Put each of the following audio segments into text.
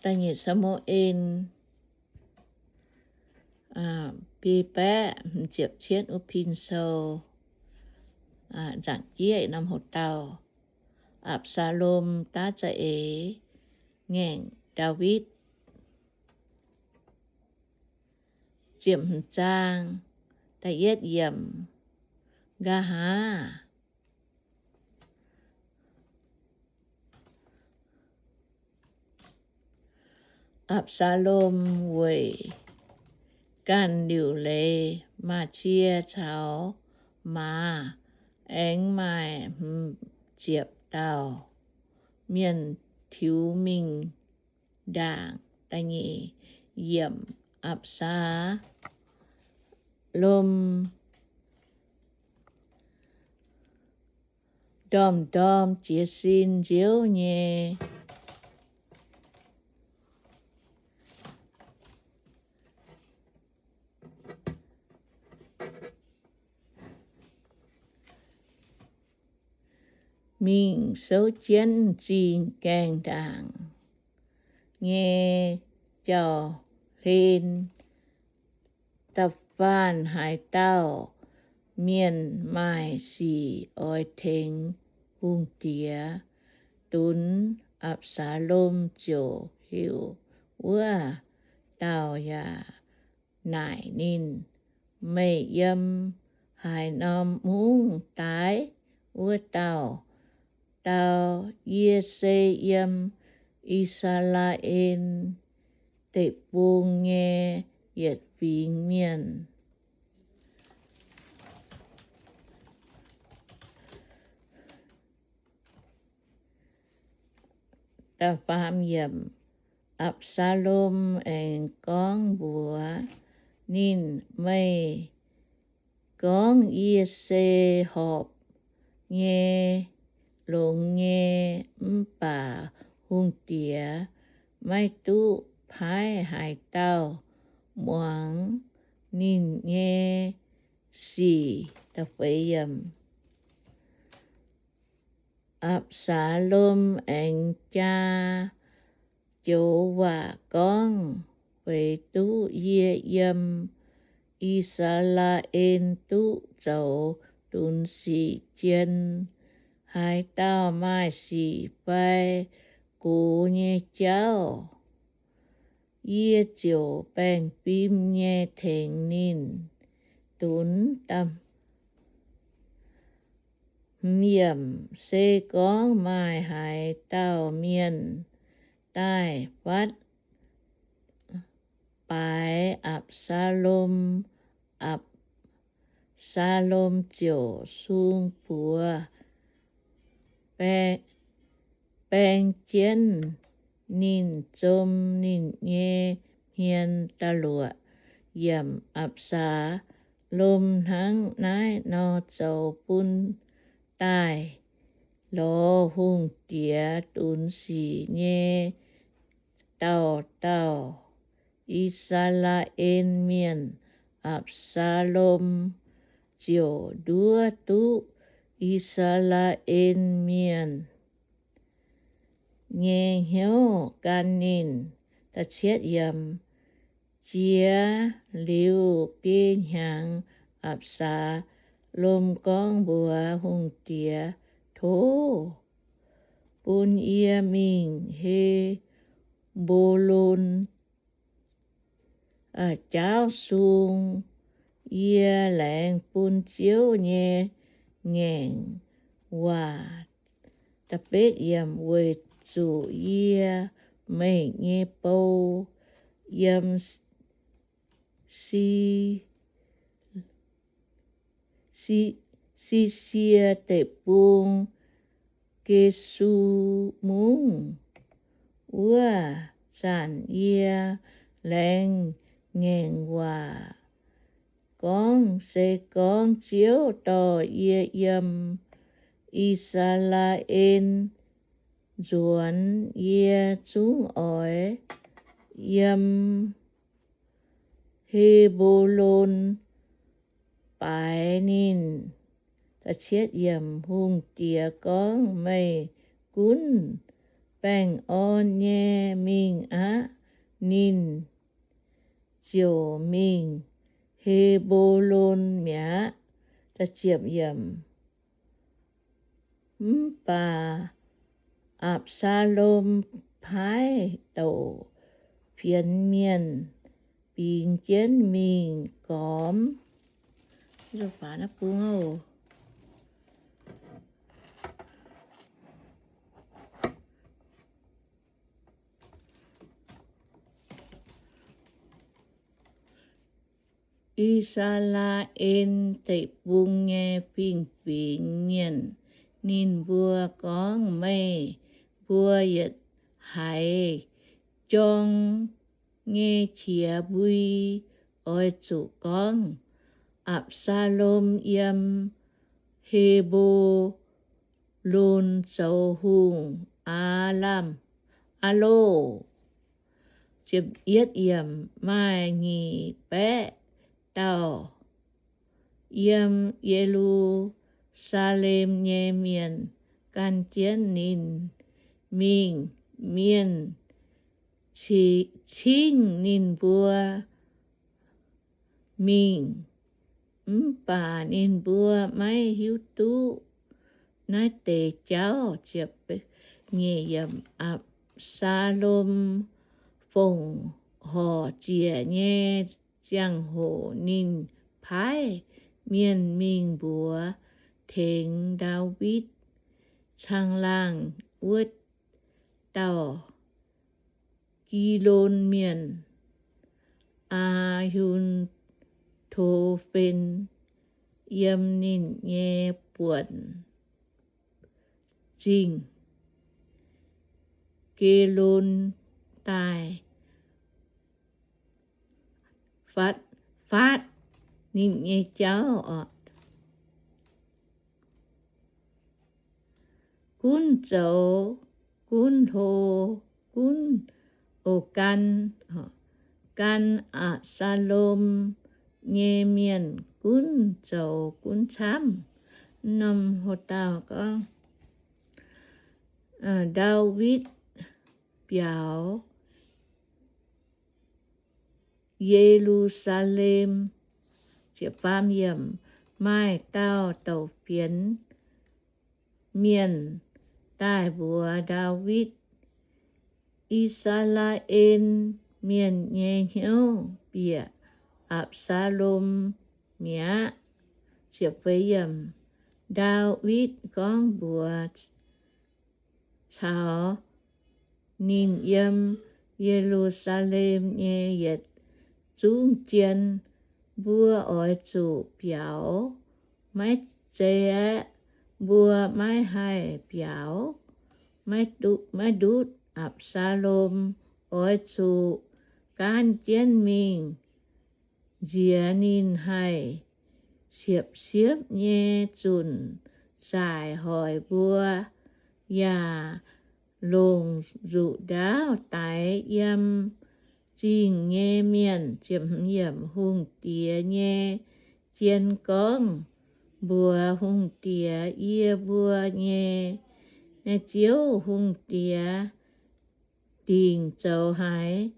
Da'nyeic Saa^mu^en, biei baeqv hmz ziepc cietv wuov pin sou, nzaangc jieqv norm hoc dauh, Apc^saa^lom daav za'eix ngaengc Ndaawitv. Ziepc hmz zaang, da'yietv yiemc, nqa'haav. Apc^saa^lom weic ganh liuc leiz Maa^cie caux maaz, aengx maaih hmz ziepc dauh mienh tiux mingh ndaangc. Da'nyeic yiemc, Apc^saa^lom ndorm-ndorm jiez sin nziouv nyei. Mingh souv jienv zingh gaengh ndaangc nyei jauv-hlen. Da'faanh haaix dauh mienh maaih sic oix tengx hungh diex dunx, Apc^saa^lom ziouc heuc wuov dauh yaac naaic ninh, Meih yiem haaix norm mungv daaih? Wuov dauh dau, Yie se yiem I^saa^laa^en Deic-Bung nyei yietc fingx mienh. Apc^saa^lom aengx gorngv mbuox ninh, Meih gorngv yie se horpc nyei, longx nyei, mv baac hungh diex maiv duqv paaiv haaix dauh muangx ninh nyei sic. Apc^saa^lom aengx jaa joux waac gorngv, Feix duqv yie yiem I^saa^laa^en duqv zoux dunx sic jien, haaix dauh maaih sic fai gox nyei jauv, yie ziouc baengh fim nyei tengx ninh dunx. Se gorngv maaih haaix dauh mienh daaih fatv baaix Apc^saa^lom, Apc^saa^lom ziouc sung buoz baeng jienv ninh zom ninh nyei hmien da'luoqc. Apc^saa^lom hnangv naaiv nor zoux bun daaih lorz hungh diex dunx sic nyei dauh dauh I^saa^laa^en Mienh. Apc^saa^lom ziouc nduov duqv I^saa^laa^en Mienh nyei hnyouv gan ninh. Jiex liuz biei hnyangx, Apc^saa^lom gorngv mbuox hungh diex, Tov bun yie mingh He^mbo^lon jaauv sung. Yie laengz bun Ziouv nyei ngaengc waac, weic zuqc yie, meih nyei bou, yiem Si, Si^sie Deic-Bung, Gesu Mungv. Wuov zanc yie laengz ngaengc waac gorngv, se gorngv Ziouv dorh yie yiem I^saa^laa^en nzuonx, yie zungv oix yiem He^mbo^lon baaix ninh. Hungh diex gorngv, Meih gunv baengh orn nyei mingh aqv. Ninh ziouc mingh He^mbo^lon mi'aqv. Mv baac Apc^saa^lom paaiv douc fienx mienh bingx jienv mingh gormx. I^saa^laa^en Deic-Bung nyei fingx-fingx mienh. Ninh mbuo gorngv, Meih mbuo yietc haiz jorng nyei qiex mbui oix zuqc gorngv, Apc^saa^lom yiem He^mbo^lon zoux hungh aav lamh aav loh. Maaih nyic baeqv dauh yiem Ye^lu^saa^lem nyei mienh gan jienv ninh mingh. Mienh cingv ninh mbuo mingh, mv baac ninh mbuo maiv hiuv duqv naaiv deix jauv. Apc^saa^lom fongc horc ziec nyei ziangh hoc ninh paaiv mienh mingh mbuox tengx Ndaawitv caangh laangh wuov dauh Gilon Mienh, Aa^hun^to^fen, yiem ninh nyei buonc zingh Gelon daaih faatv, faatv ninh nyei jauv oc. Gunv zoux, gunv hlo, gunv, o, gan, gan Apc^saa^lom nyei mienh gunv zoux gunv camv. Norm hlo dauh gorngv, Ndaawitv biaux Ye^lu^saa^lem. Maaih dauh douc fienx mienh daaih mbuox Ndaawitv, I^saa^laa^en Mienh nyei hnyouv bieqc Apc^saa^lom mi'aqv. Ndaawitv gorngv mbuox caux ninh yiem Ye^lu^saa^lem nyei yietc zungv jien, Mbuo oix zuqc biaux. Maiv zei aeqv, mbuo maiv haih biaux. Maiv ndutv Apc^saa^lom. Oix zuqc gaanv jienv mingh nziex ninh haih siepv-siepv nyei zunc zaaic hoic mbuo, yaac longc nzuqc ndaauv daix yiem zingh nyei mienh. Hungh diex nyei jien gorngv mbuox hungh diex, Yie mbuo nyei Ziouv, hungh diex dingc zoux haaix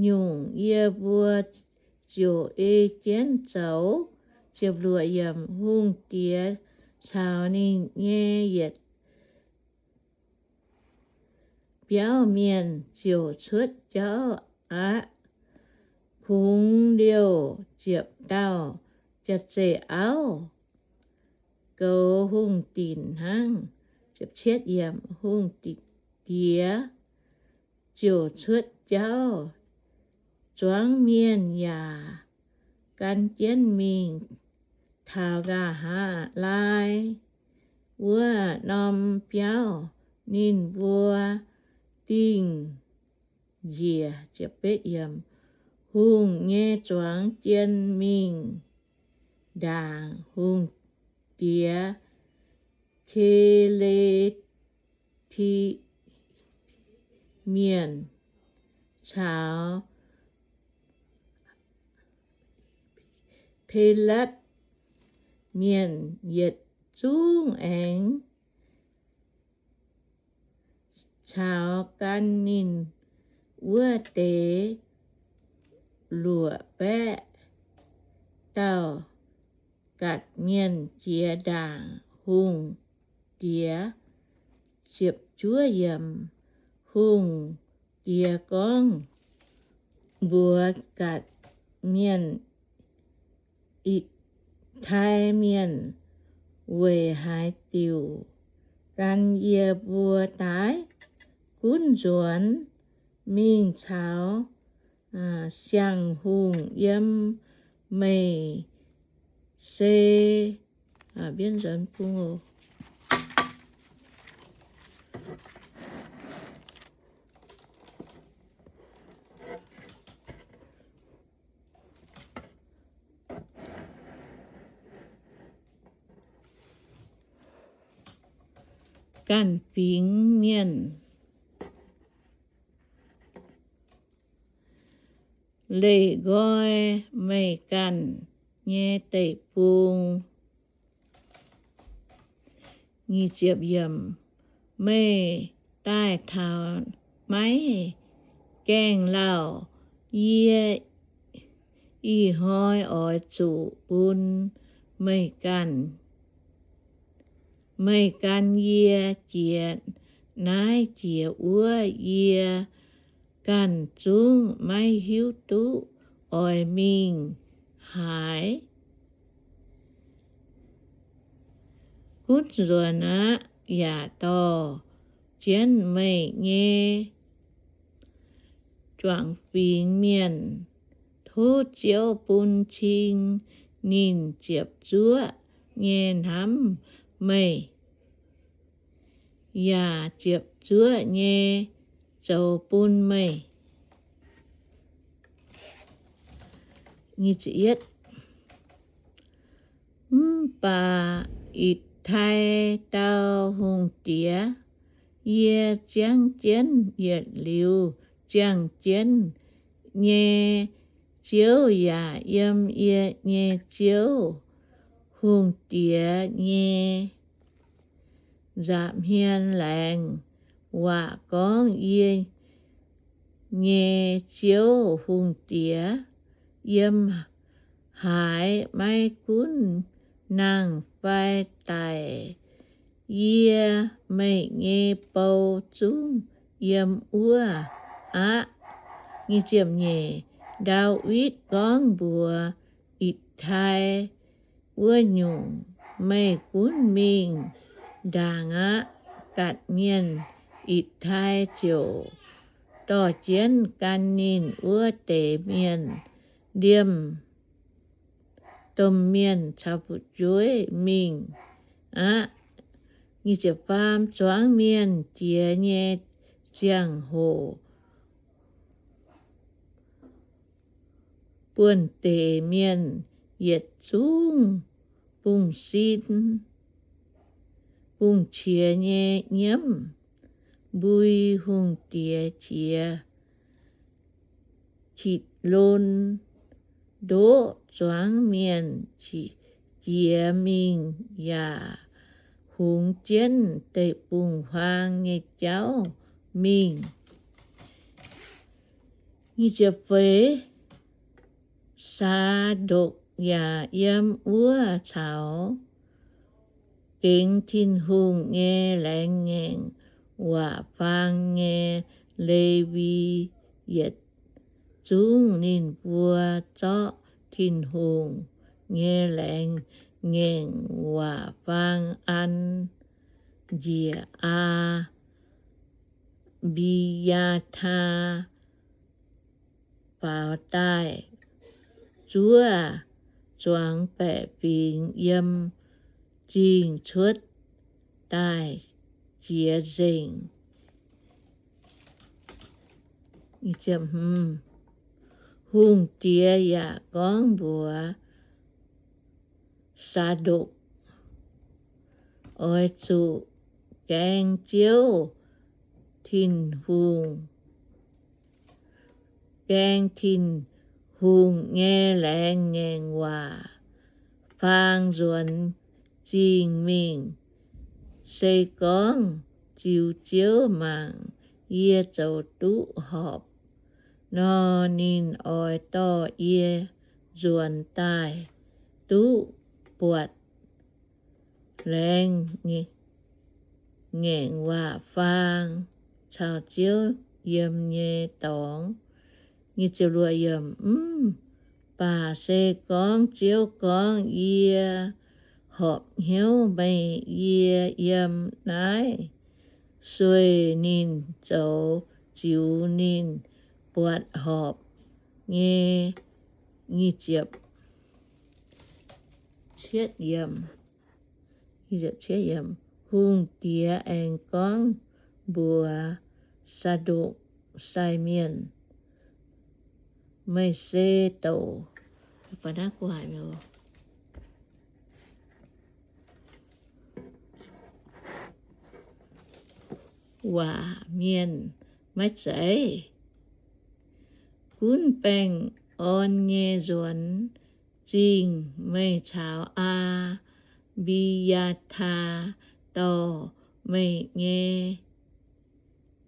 nyungc, yie mbuo ziouc ei jienv zoux. Hungh diex caux ninh nyei yietc biauv mienh ziouc cuotv jauv aqv. Kungx liouh ziepc dauh jaav-zeih auv goux hungh dinc hnangv. Hungh diex ziouc cuotv jauv, zuangx mienh yaac gan jienv mingh taux nqa'haav laai wuov norm biauv. Ninh mbuo dingh njiec hungh nyei zuangx jien mingh ndaangc hungh diex, Ke^le^ti Mienh caux Pelatv Mienh yietc zungv aengx caux gan ninh wuov deix luoqc baeqv dauh gatc mienh jiex ndaangc hungh diex. Ziepc juov yiemc. Hungh diex gorngv mbuox gatc mienh, Itc^tai Mienh, Weic haaix diuc gan yie mbuo daaih? Gunv nzuonx mingh caux siang-hungh yiem meih se ganh fingx mienh leih nqoi meih ganh nyei deic-bung. Meih daaih taux maiv gaengh lauh. Yie ih hnoi oix zuqc bun meih ganh, meih gan yie jiex naaiv jiex wuov. Yie ganh zungv maiv hiuv duqv oix mingh haaix. Gunv nzuonx aqv, yaac dorh jienv meih nyei juangc fingx mienh. Tov Ziouv bun cing ninh ziepc zuoqv nyei hnamv meih, yaac ziepc zuoqv nyei zoux bun meih. Mv baac Itc^tai dau hungh diex, Yie ziangv jienv yietc liuz ziangh jienv nyei Ziouv yaac yiem yie nyei Ziouv, hungh diex nyei nza'hmien laengz waac gorngv, Yie nyei Ziouv, hungh diex yiem haaix? Maiv gunv nangh fai daic, yie, meih nyei bou, zungv yiem wuov aqv. Ndaawitv gorngv mbuox Itc^tai wuov nyungc, Meih gunv mingh ndaangc aqv. Gatc mienh Itc^tai ziouc dorh jienv gan ninh wuov deix mienh, liemh domh mienh caux fu'jueiv mingh aqv. Zuangx mienh jiex nyei ziangh hoc, buonv-deic mienh yietc zungv bungx sin, bungx qiex nyei nyiemv, mbui hungh diex qiex Kitc^lon ndoqv. Zuangx mienh jiex mingh yaac hungx jienv deic-bung-huaang nyei jauv mingh. Saa^ndokc yaac yiem wuov caux gengx Tin-Hungh nyei laengz ngaengc waac faang nyei Lewi yietc zungv. Ninh mbuo zorqv Tin-Hungh nyei laengz ngaengc waac faang an njiec Aa^mbi^yaa^taa faaux daaih zuov zuangx baeqc fingx yiem zingh cuotv daaih jiex nzengc. Hungh diex yaac gorngv mbuox Saa^ndokc, Oix zuqc gaeng Ziouv Tin-Hungh, gaeng Tin-Hungh nyei laengz ngaengc waac faang nzuonx zingh mingh. Se gorngv ziux Ziouv mangc, yie zoux duqv horpc nor, ninh oix dorh yie nzuonx daaih duqv buatc laengz ngaengc waac faang caux Ziouv yiem nyei dorngx. Mv baac se gorngv Ziouv gorngv, yie horpc hnyouv meih, yie yiem naaiv sueih ninh, zoux ziux ninh buatc horpc nyei. Hungh diex aengx gorngv mbuox Saa^ndokc sai mienh, Meih se douc waac mienh maiv zeiz? Gunv baengh orn nyei nzuonx zingh meih caux Aa^mbi^yaa^taa dorh meih nyei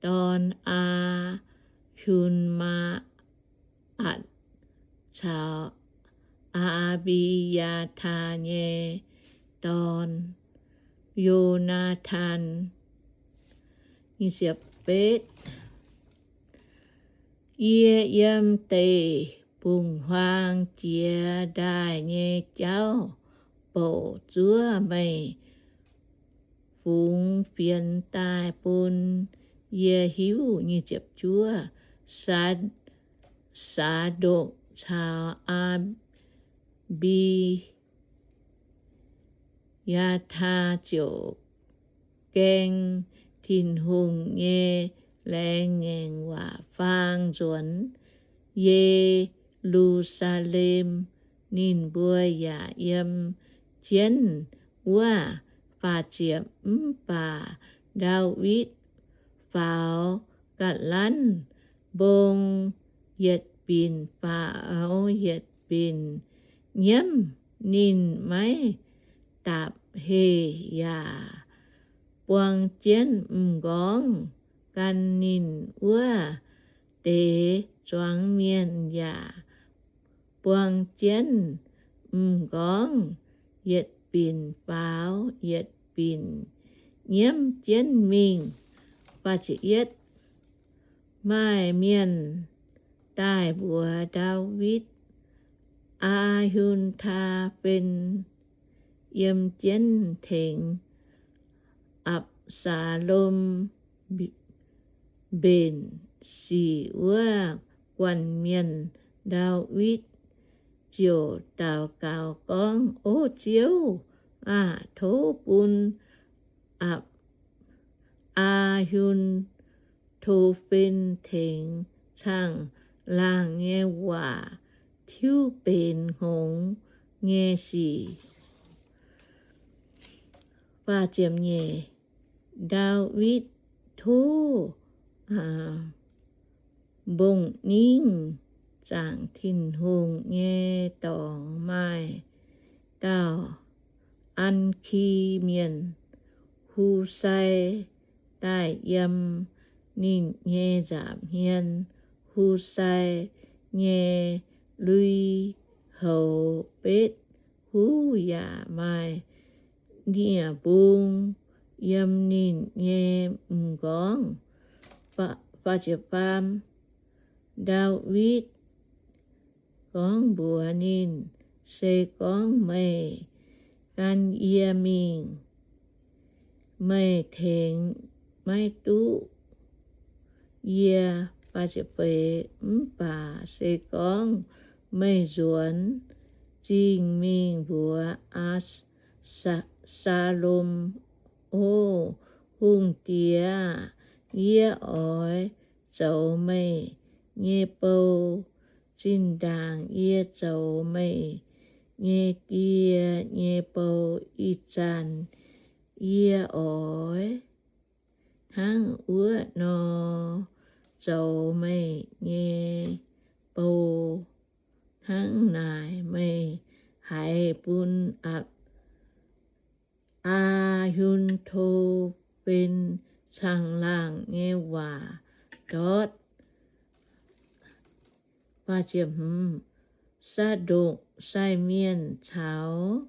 dorn, Aa^hun^maa^atc, caux Aa^mbi^yaa^taa nyei dorn, Yo^naa^tan. Yie yiem deic-bung-huaang jiex ndaaih nyei jauv bouc zuov meih fungx fienx daaih bun yie hiuv. Saa^ndokc caux Aa^mbi yaa^taa ziouc gaeng Tin-Hungh nyei laengz ngaengc waac faang nzuonx Ye^lu^saa^lem. Ninh mbuo yaac yiem jienv wuov. Faah ziepc, mv baac Ndaawitv faaux ga'lanv mbong yietc binc, faaux yietc binc nyiemv. Ninh maiv dapc heh yaac buang jienv m'nqorngv gan. Ninh wuov deix zuangx mienh yaac buang jienv m'nqorngv yietc binc faaux yietc binc nyiemv jienv mingh. Maaih mienh daaih mbuox Ndaawitv, Aa^hun^taa^fen yiem jienv tengx Apc^saa^lom mbenc sic wuov guanh mienh. Ndaawitv ziouc daux gaux gorngv, O Ziouv aah! Tov bun Aa^hun^to^fen tengx caangh laangh nyei waac tiuv benx hngongx nyei sic. Ndaawitv tov mbong-ningv zaangc Tin-Hungh nyei dorngx. Maaih dauh An^ki Mienh, Husai, daaih yiem ninh nyei nza'hmien. Husai nyei lui-houx betv huv yaac maaih nie-mbung yiem ninh nyei m'nqorngv. Ndaawitv gorngv mbuox ninh, Se gorngv meih gan yie mingh, meih tengx maiv duqv yie. Mv baac se gorngv meih nzuonx zingh mingh mbuox Aa^saa^lom, O hungh diex aah! Yie oix zoux meih nyei bou. Zinh ndaangc yie zoux meih nyei die nyei bou ih zanc, yie oix hnangv wuov nor zoux meih nyei bou. Hnangv naaic meih haiz bun Aa^hun^to^fen caangh laangh nyei waac ndortv. Saa^ndokc sai mienh caux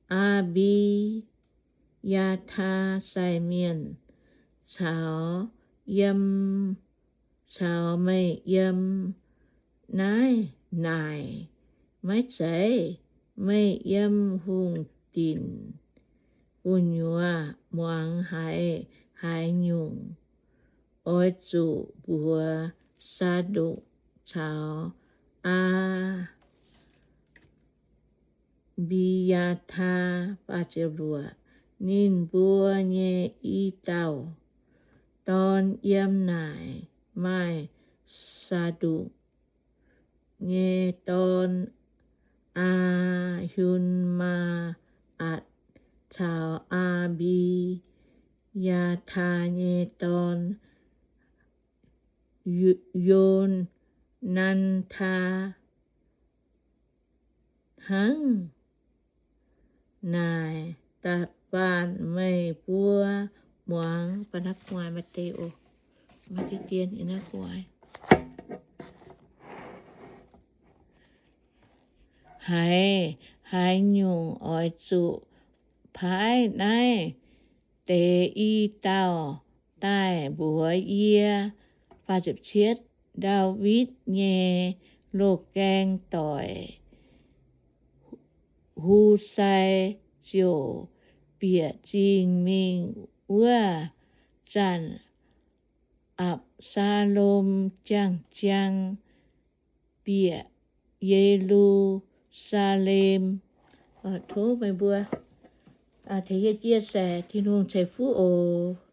Aa^mbi^yaa^taa sai mienh caux yiem, caux meih yiem naaiv naaic, maiv zeiz? Meih yiem hungh dinc gu'nyuoz muangx haiz, haaix nyungc oix zuqc mbuox Saa^ndokc caux Aa^mbi^yaa^taa. Ninh mbuo nyei i dauh dorn yiem naaic maaih Saa^ndokc nyei dorn, Aa^hun^maa^atc, caux Aa^mbi^yaa^taa nyei dorn, Yo^, Yo^naa^taan, hnangv naaic da'faanh meih mbuo muangx. Haiz, haaix nyungc oix zuqc paaiv naaiv deix i dauh daaih mbuox yie. Ndaawitv nyei loz-gaeng doic, Husai, ziouc bieqc zingh mingh. Wuov zanc Apc^saa^lom jang-jang bieqc Ye^lu^saa^lem. Tov meih mbuo tengx yie chia sẻ Tin-Hungh ceix fuqv oc.